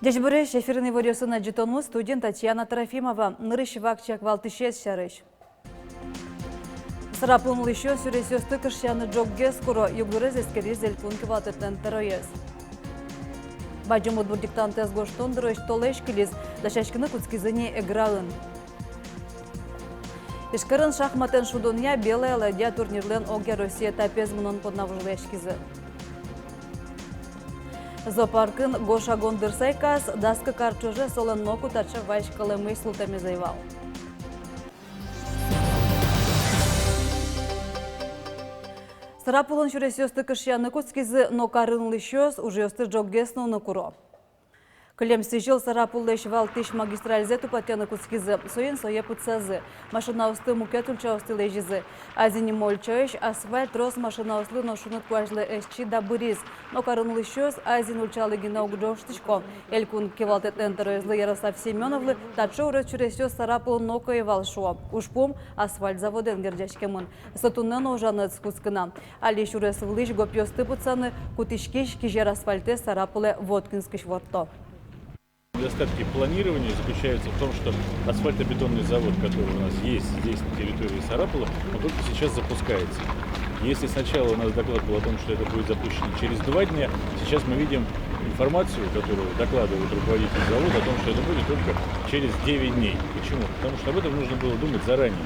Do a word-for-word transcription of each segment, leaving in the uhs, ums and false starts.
Ӟечбуресь! Эфирын «Иворъёс» но ӝытонмы, студиын Татьяна Трофимова. Нырысь вакчияк валтӥсез сярысь. Сарапулын улӥсьёс сюресъёсты кышъяны ӝоггес куро, югдурез эскериз элькун кивалтэтлэн тӧроез. Бадӟым удмурт диктантэз гожтон дырозь толэзь кылиз, дасяськыны кутскизы ни Эграын. Ижкарын шахматэн шудонъя «Белая ладья» турнирлэн огъя Россия этапез мынон понна вожвылъяськизы. Зоопаркын Гоша гондыр сайказ, дас кык ар ӵоже солэн ноку таӵе вазь кӧлэмысь султэмез ӧй вал. Сарапулын сюресъёсты кышъяны кутскизы, но карын улӥсьёс ужъёсты ӝоггес нуыны куро. Кылем сӥзьыл Сарапуллэсь валтӥсь магистральзэ тупатъяны кутскизы, соин сое пытсазы. Машинаосты мукет ульчаосты лэзизы. Азинмы ульчаысь асфальт трос машинаослы но шуныт куазьлы эсчи да быриз. Но карын улӥсьёс Азинмы ульчалы гинэ уг ӝожтӥсько. Элькун кивалтэтлэн тӧроезлы Ярослав Семёновлы таӵе урод сюресъёс Сарапулын ноку ӧй вал, шуо. Ужпум асфальт заводэн герӟаськемын. Со туннэ но ужаны кутскыны. Али сюрес вылысь гопъёсты пытсаны кутӥськись кизер асфальтэз Сарапулэ Воткинскысь ворто. Недостатки планирования заключаются в том, что асфальтобетонный завод, который у нас есть здесь, на территории Сарапула, он только сейчас запускается. Если сначала у нас доклад был о том, что это будет запущено через два дня, сейчас мы видим информацию, которую докладывает руководитель завода, о том, что это будет только через девять дней. Почему? Потому что об этом нужно было думать заранее.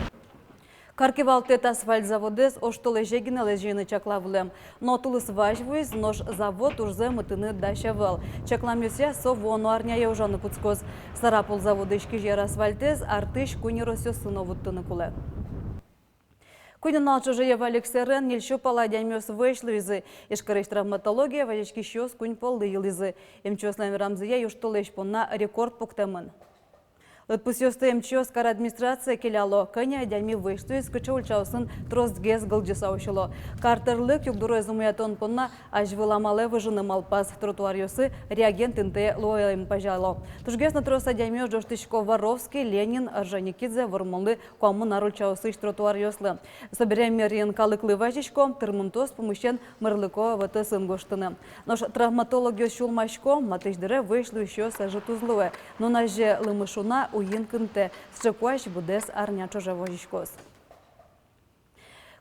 Кар кивалтэт асфальт заводэз оштолэзе гинэ лэзьыны чакла вылэм. Но тулыс вазь вуиз, нош завод ужзэ мытыны дась ӧвӧл. Чакламъёсъя, со вуоно арняе ужаны кутскоз. Сарапул заводысь кизер асфальтэз артысь куинь ёросъёсы но вуттыны кулэ. Куинь нунал ӵоже йӧ валэксэрен ньыль сю пала адямиос вӧсь луизы. Ижкарысь травматологие вазиськисьёс куинь поллы йылӥзы. Эмчиослэн верамзыя, южтолэзь понна рекорд пуктэмын. Лыдпусъёсты эмчиос кар администрацие келяло, кӧня адями вӧсь луиз, кыӵе ульчаосын тросгес гылӟыса усьыло. Кар тӧрлык югдурез умоятон понна азьвыл амалэ выжыны малпаз, тротуаръёсы реагент интые луэм пазяло. Тужгес но трос адямиос ӝожтӥсько Воровский, Ленин, Орджоникидзе, Вормонлы куамын ар ульчаосысь тротуаръёслы. Собере мэриын калыклы вазисько, тырмымтоз пумысен мерлыко вӧтосын гожтыны. Нош травматологъёс сюлмасько, матысь дыре вӧсь луисьёс ӧжыт уз луэ. Нуназе лымышуна, уйин кынтэ, сыӵе куазь быдэс арня ӵоже возиськоз.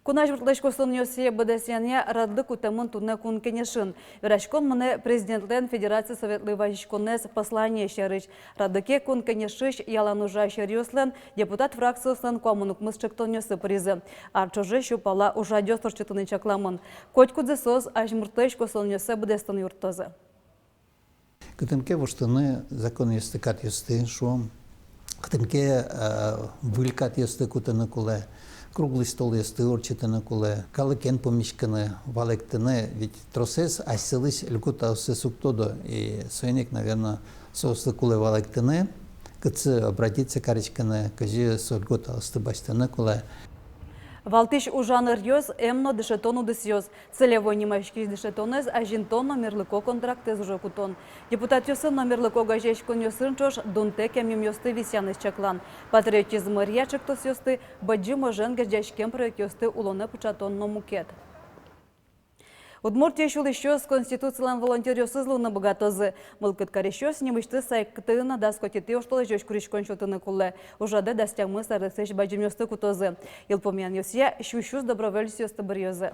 Кун азьмуртлэсь косонъёссэ быдэсъянъя радлык кутэмын туннэ Кун Кенешын. Вераськон мынэ Президентлэн Федераци Советлы вазиськонэз послание сярысь. Радлыке Кун Кенешысь ялан ужась ӧръёслэн, депутат фракциослэн куамын укмыс ӵектонъёссы пыризы. Ар ӵоже сю пала ужрадъёс ортчытыны чакламын. Котькудзы соос азьмуртлэсь косонъёссэ быдэстыны юрттозы. Кытын ке воштыны законъёсты, катъёсты, шуом. Кытын ке, э, выль катъёсты кутыны кулэ, круглый столъёсты ортчытыны кулэ, калыкен пумиськыны, валэктыны, ведь тросэз асьсэлэсь льготаоссэс уг тодо, и соин ик, наверно, соослы кулэ валэктыны, кытчы обратиться кариськыны, кызьы со льготаосты басьтыны кулэ. Валтӥсь ужан ӧръёс — эм но дышетон удысъёс. Целевой нимаськись дышетонэз азинтон но мерлыко контрактэз уже кутон. Депутатъёсын но мерлыко огазеяськонъёсын ӵош дунтэк эмъюмъёсты висъянэз чаклан. Патриотизм ӧръя ӵектосъёсты, бадӟым ожен герӟаськем проектъёсты улонэ пыӵатон но мукет. Удмуртиысь улӥсьёс Конституцилэн волонтёръёсыз луыны быгатозы. Мылкыд карисьёс нимысьтыз сайкытын дас куатетӥ оштолэзёзь куриськон сётыны кулэ. Ужрадэ дас тямыс ареслэсь бадӟымъёсты кутозы. Йылпумъянъёсъя, сю сюрс добровольцъёсты быръёзы.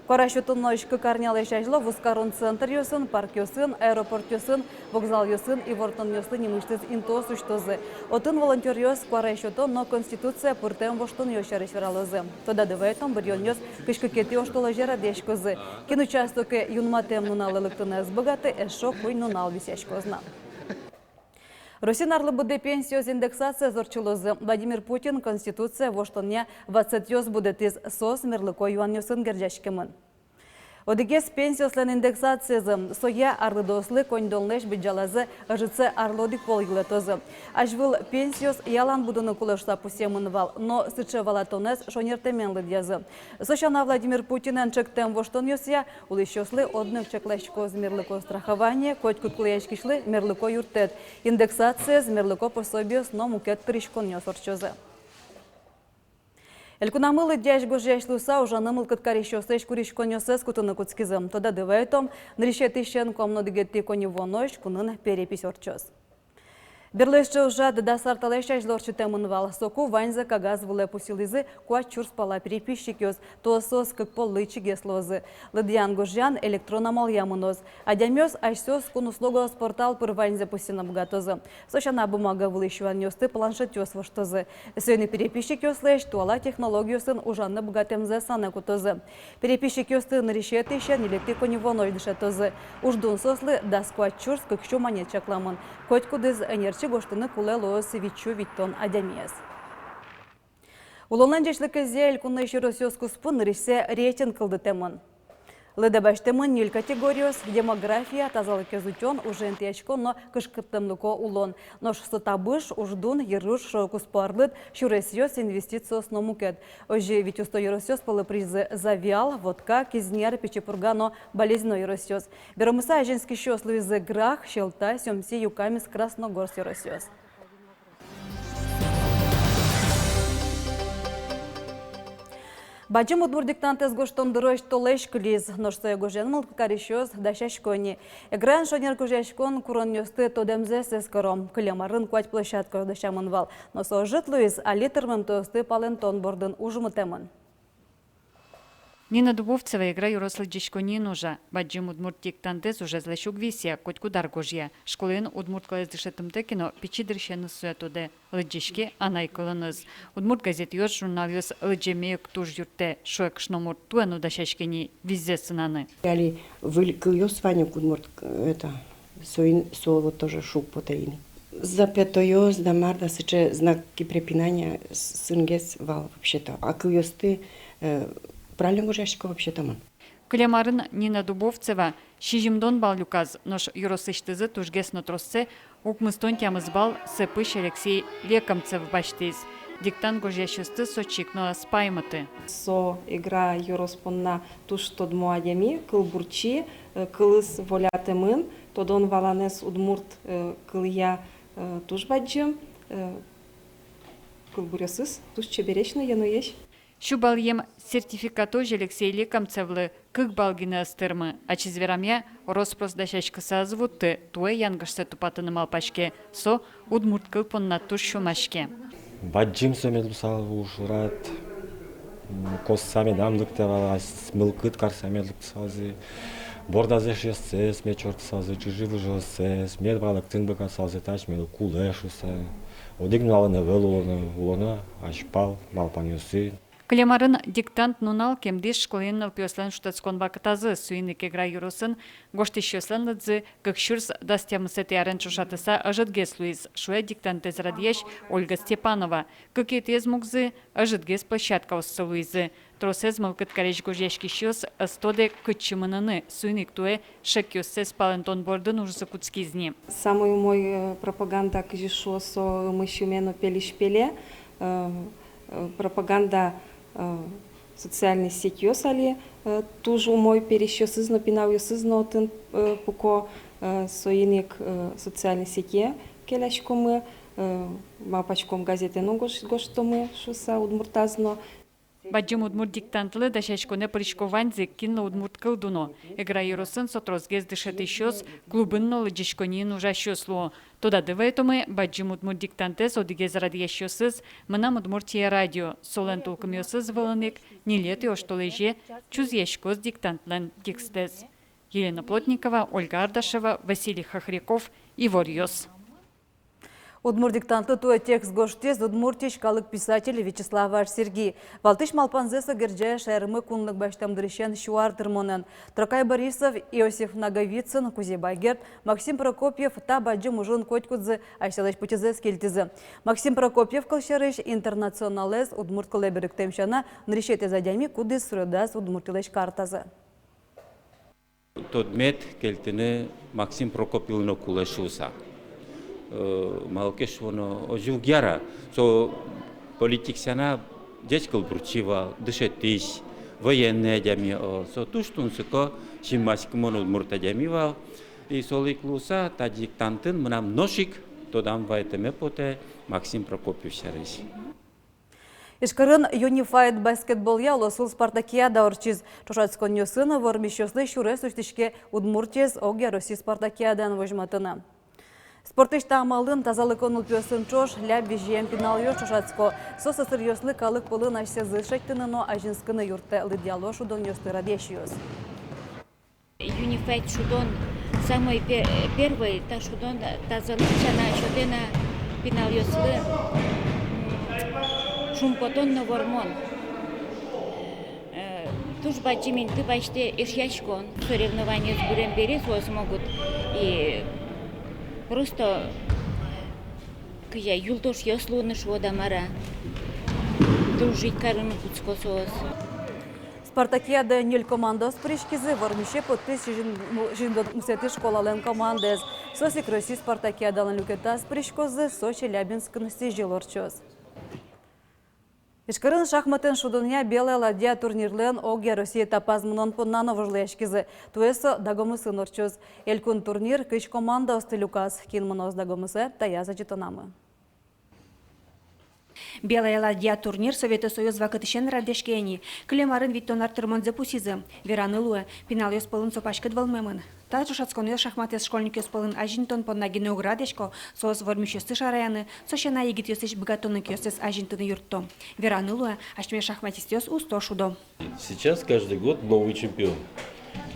Куара сётонозь кык арнялэсь азьло вузкарон центръёсын, паркъёсын, аэропортъёсын, вокзалъёсын ивортонъёслы нимысьтыз интыос усьтозы. Отын волонтёръёс куара сётон но Конституцие пыртэм воштонъёс сярысь вералозы. Тодады вайытом, быръёнъёс кызь кыкетӥ оштолэзе радъяськозы. Кин участоке юнматэм нуналэ лыктыны ӧз быгаты, эшшо куинь нунал висъяськоз на. Россиын арлы быдэ пенсиос индексациез ортчылозы. Владимир Путин Конституцие воштонъя ватсэтъёс будэтӥз, соос мерлыко юанъёсын герӟаськемын. Одӥгез — пенсиослэн индексациезы. Соя арлыдоослы коньдонлэсь быдӟалазэ ӧжытсэ арлы одӥг пол йылэтозы. Азьвыл пенсиос ялан будыны кулэ шуыса пусъемын вал, но сыӵе валатонэз шонертэмен лыдъязы. Со сяна, Владимир Путинэн ӵектэм воштонъёсъя, улӥсьёслы одно ик чакласькоз мерлыко страхование, котькуд кулэяськисьлы мерлыко юрттэт, индексациез, мерлыко пособиос но мукет кыриськонъёс ортчозы. Элькунамы лыдъясь-гожъясь луыса ужаны мылкыд карисьёслэсь куриськонъёссэс кутыны кутскизы. Тодады вайтом, нырысетӥысен куамын одӥгетӥ коньывуонозь кунын перепись ортчоз. Берло сыӵе ужрад дас ар талэсь азьло ортчытэмын вал. Соку ваньзэ кагаз вылэ пусйылӥзы куать сюрс пала переписчикъёс, туэ соос кык поллы ичигес луозы. Лыдъян-гожъян электрон амалъя мыноз. Адямиос асьсэос кун услугаос портал пыр ваньзэ пусйыны быгатозы. Со сяна бумага вылысь юанъёсты планшетъёс воштозы. Соин ик переписчикъёслэсь туала технологиосын ужаны быгатэмзэс санэ кутозы. Переписчикъёсты нырысетӥысен ньылетӥ коньывуонозь дышетозы. Уждун соослы дас куать сюрс кык сю манет чакламын. Котькудӥз ӧнерчи гожтыны кулэ луоз вить сю витьтон адямиез. Улонлэн ӟечлыкезъя элькунысь ёросъёс куспын нырысьсэ рейтинг кылдытэмын. Лыдэ басьтэмын ньыль категориос: демография, тазалыкез утён, ужен интыяськон но кышкытлэмлыко улон. Нош со табыш, уждун, йыруж, шоркуспо арлыд, сюресъёс, инвестициос но мукет. Озьы вить усто ёросъёс пӧлы пыризы Завьял, Вотка, Кизняр, Пичи Пурга но Балезино ёросъёс. Беромыса азинскисьёс луизы Грах, Сьӧлта, Сюмси, Юкаменск, Красногорск ёросъёс. Бадӟым удмурт диктантэз гожтон дырозь толэзь кылиз, нош сое гожъяны мылкыд карисьёс дасясько ини. Эграын шонер гожъяськон куронъёсты тодэмзэс эскеро. Кылем арын куать площадкаос дасямын вал, но со ӧжыт луиз, али тырмымтэосты палэнтон бордын уж мытэмын. Нина Дубовцева Эгра ёрос лыдӟиськонниын ужа. Бадӟым удмурт диктантэз ужезлэсь уг висъя, котькуд ар гожъя. Школаын удмурт кылэз дышетымтэ ке но, пичи дырысеныз сое тодэ, лыдӟиське анай кылыныз. Удмурт газетъёс, журналъёс лыдӟеме ик туж юрттэ, шуэ кышномурт. Туэ но дасяське ини визьзэ сынаны. Али выль кылъёс вань ук удмурт, это, соин, со вот тоже шуг потэ ини. Запятойёс да мар да, сыӵе знаки препинания с-, сынгес вал вообще-то. А кылъёсты, э, правильно гожъясько вообще-то мон. Кылем арын Нина Дубовцева сизьымдон балл люказ, нош ёросысьтызы тужгес но троссэ, укмыстон тямыс балл, сыпысь Алексей Лекомцев басьтӥз. Диктант гожъясьёсты со чик но ӧз паймыты. Со Эгра ёрос понна туж тодмо адями, кылбурчи, э, кылыз волятэмын, тодон-валанэз удмурт, э, кылъя, э, туж бадӟым, э, кылбуръёсыз туж чебересь но йӧноесь. Сю баллъем сертификатозь Алексей Лекомцевлы кык балл гинэ ӧз тырмы. Ачиз верамъя, рос-прос дасяськыса ӧз вутты, туэ янгышсэ тупатыны малпаське, со удмурт кыл понна туж сюлмаське. Бадӟым со мед луысал ужрад, м, косса медам лыктэ вал, ас-, мылкыд карса мед лыктысалзы, бордаз эшъёссэс мед чортысалзы, чыжы-выжыоссэс, мед валэктыны быгатысалзы, таӵе мед кулэ шуыса. Одӥг нуналын ӧвӧл улоно, улоно азьпал малпанъёсын. Кылем арын диктант нунал кемдӥз школаын нылпиослэн шутэтскон вакытазы. Соин ик Эгра ёросын гожтӥсьёслэн лыдзы кык сюрс дас тямысэтӥ арен ӵошатыса ӧжытгес луиз, шуэ диктантэз радъясь Ольга Степанова. Кыкетӥез мугзы: ӧжытгес площадкаоссы луизы. Тросэз мылкыд карись гожъяськисьёс ӧз тодэ, кытчы мыныны, соин ик туэ шекъёссэс палэнтон бордын ужзы кутскиз ни. Самой умой, э, пропаганда, кызьы шуо, со ымысь-ыме но пельысь-пеле, э, э, пропаганда, э, социальной сетьёс али, э, туж умой пересьёсыз но, пиналъёсыз но отын, э, пуко, э, соин ик, э, социальной сетье келяськомы, э, малпаськом, газетэ но гож-, гожтомы шуыса удмуртаз но. Бадӟым удмурт диктантлы дасяськонэ пырисько ваньзы, кинлы удмурт кыл дуно. Эгра ёросын со тросгес дышетӥсьёс, клубын но лыдӟиськонниын ужасьёс луо. Тодады вайтомы, бадӟым удмурт диктантэз одӥгез радъясьёсыз «Мынам Удмуртие» радио. Солэн тулкымъёсыз вылын ик ньылетӥ оштолэзе чузъяськоз диктантлэн текстэз. Елена Плотникова, Ольга Ардашева, Василий Хохряков, «Иворъёс». Удмурт диктантлы туэ текст гожтӥз Удмуртиысь калык писатель Вячеслав Ар-Серги. Валтӥсь малпанзэ со герӟе шаермы кунлык басьтэм дырысен сю ар тырмонэн. Трокай Борисов, Иосиф Наговицын, Кузебай Герд, Максим Прокопьев — та бадӟым ужын котькудзы асьсэлэсь пытьызэс кельтӥзы. Максим Прокопьев, кылсярысь, «Интернационалэз» удмурт кылэ берыктэм сяна, нырысетӥез адями, кудӥз суредаз Удмуртилэсь картазэ. Тодмет кельтыны Максим Прокопьевлы но кулэ шуыса. Э, малы ке шуоно, озьы уг яра. Со политик сяна ӟеч кылбурчи вал, дышетӥсь, военный адями, о, со туж тунсыко синмаськымон удмурт адями вал. И солы ик луыса, та диктантын мынам нош ик тодам вайытэме потэ Максим Прокопьев сярысь. Ижкарын юнифайд баскетболъя улосвыл спартакиада ортчиз. Ӵошатсконъёсын вормисьёслы сюрес усьтӥське Удмуртиез огъя Россия спартакиадаын возьматыны. Спортысь та амалын тазалыко нылпиосын ӵош ляб визьем пиналъёс ӵошатско. Соос сӧсыръёслы калык пӧлын асьсэзэс шедьтыны но азинскыны юрттэ, лыдъяло шудонъёсты радъясьёс. Юнифайд шудон самой пе-, первой, та шудон тазалык сяна сётэ на пиналъёслы, м, шумпотон но вормон. Э, туж бадӟым инты басьтэ эшъяськон. Соревнованиос бырем бере соос могут и просто кызьы юлтошъёс луыны, шуод-а мар-а, дружить карыны кутско соос. Спартакиадае ньыль командаос пыриськизы, вормисе поттӥз сизьым-, сизьымдон укмысэтӥ школалэн командаез. Соос ик Россия спартакиадалэн люкетаз пыриськозы, со Челябинскын сӥзьыл ортчоз. Ижкарын шахматэн шудонъя «Белая ладья» турнирлэн огъя Россия этапаз мынон понна но вожвылъяськизы. Туэ со Дагомысын ортчоз. Элькун турнир кызь командаосты люказ. Кин мыноз Дагомысэ, таяз адӟытонамы. «Белая ладья» турнир Совето Союз вакытысен радъяське ини. Кылем арын витьтон ар тырмонзэ пусйизы. Вераны луэ, пиналъёс пӧлын со паськыт вӧлмемын. Та ӵошатсконъёс шахматэз школьникъёс пӧлын азинтон понна гинэ уг радъясько, соос вормисьёсты шараяны, со сяна егитъёслэсь быгатонлыкъёссэс азинтыны юртто. Вераны луэ, асьме шахматистъёс усто шудо. Сейчас каждый год новый чемпион.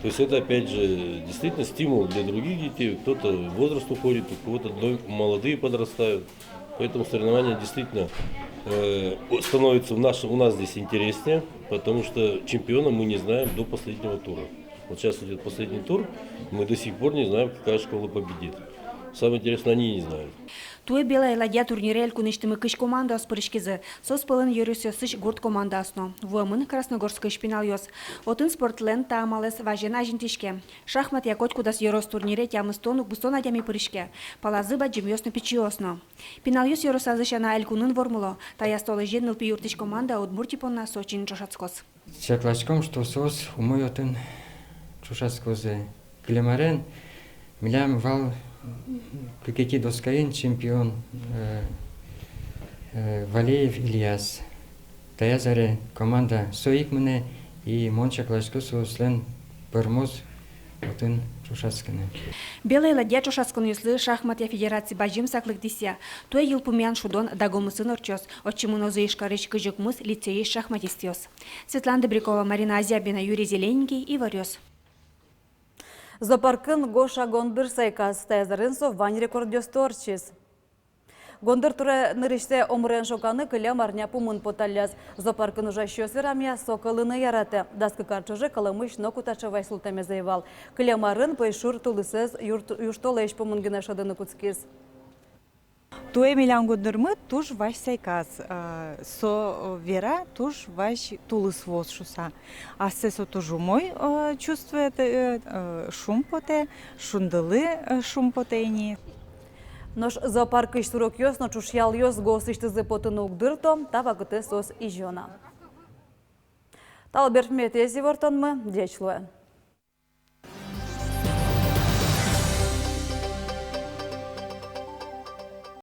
То есть это, опять же, действительно стимул для других детей. Кто-то в возраст уходит, у кого-то но-, молодые подрастают. Поэтому соревнования действительно, э, становятся в наш-, у нас здесь интереснее, потому что чемпиона мы не знаем до последнего тура. Вот сейчас идёт последний тур, мы до сих пор не знаем, какая школа победит. Самое интересное, они не знают. Туэ «Белая ладья» турнире элькунысьтымы кызь командаос пыриськизы. Соос пӧлын ёросъёсысь гурт командаос но. Вуэмын Красногорскысь пиналъёс. Отын спортлэн та амалэз вазен азинтӥське. Шахматъя котькудаз ёрос турнире тямыстон-укмыстон адями пыриське. Палазы бадӟымъёс но, пичиос но. Пиналъёс ёросазы сяна элькунын вормыло. Таяз толэзе нылпи юрттӥсь команда Удмуртия понна Сочиын ӵошатскоз. Чакласьком, что соос умой отын ӵошатскозы. Кылем арен милям вал кыкетӥ доскаын чемпион, э, э, Валеев Ильяс. Таяз аре команда со ик мынэ, и мон чакласько, соослэн пӧрмоз отын ӵошатскыны. «Белая ладья» ӵошатсконъёслы шахматъя федерация бадӟым саклык дӥсья. Туэ йылпумъян шудон Дагомысын ортчоз. Отчы мынозы Ижкарысь кызь укмыс лицейысь шахматистъёс. Светлана Добрякова, Марина Азябина, Юрий Зелененький, «Иворъёс». Зоопаркын Гоша гондыр сайказ. Таяз арын со вань рекордъёсты ортчиз. Гондыр туре нырысьсэ омырен шоканы кылем арня пумын поталляз. Зоопаркын ужасьёс верамъя, со кӧлыны яратэ. Дас кык ар ӵоже кӧлэмысь ноку таӵе вазь султэмез ӧй вал. Кылем арын пӧйшур тулысэз юрт-, южтолэзь пумын гинэ шӧдыны кутскиз. Туэ милям гондырмы туж вазь сайказ, э, со, э, вера, туж вазь тулыс вуоз шуса. Ассэ со туж умой, э, чувствует, э, э, шумпотэ, шундылы, э, шумпотэ ини. Нош зоопаркысь сурокъёс но ӵушъялъёс гуосысьтызы потыны уг дырто, та вакытэ соос изё на. Тау берпуметӥез ивортонмы, ӟеч луэ.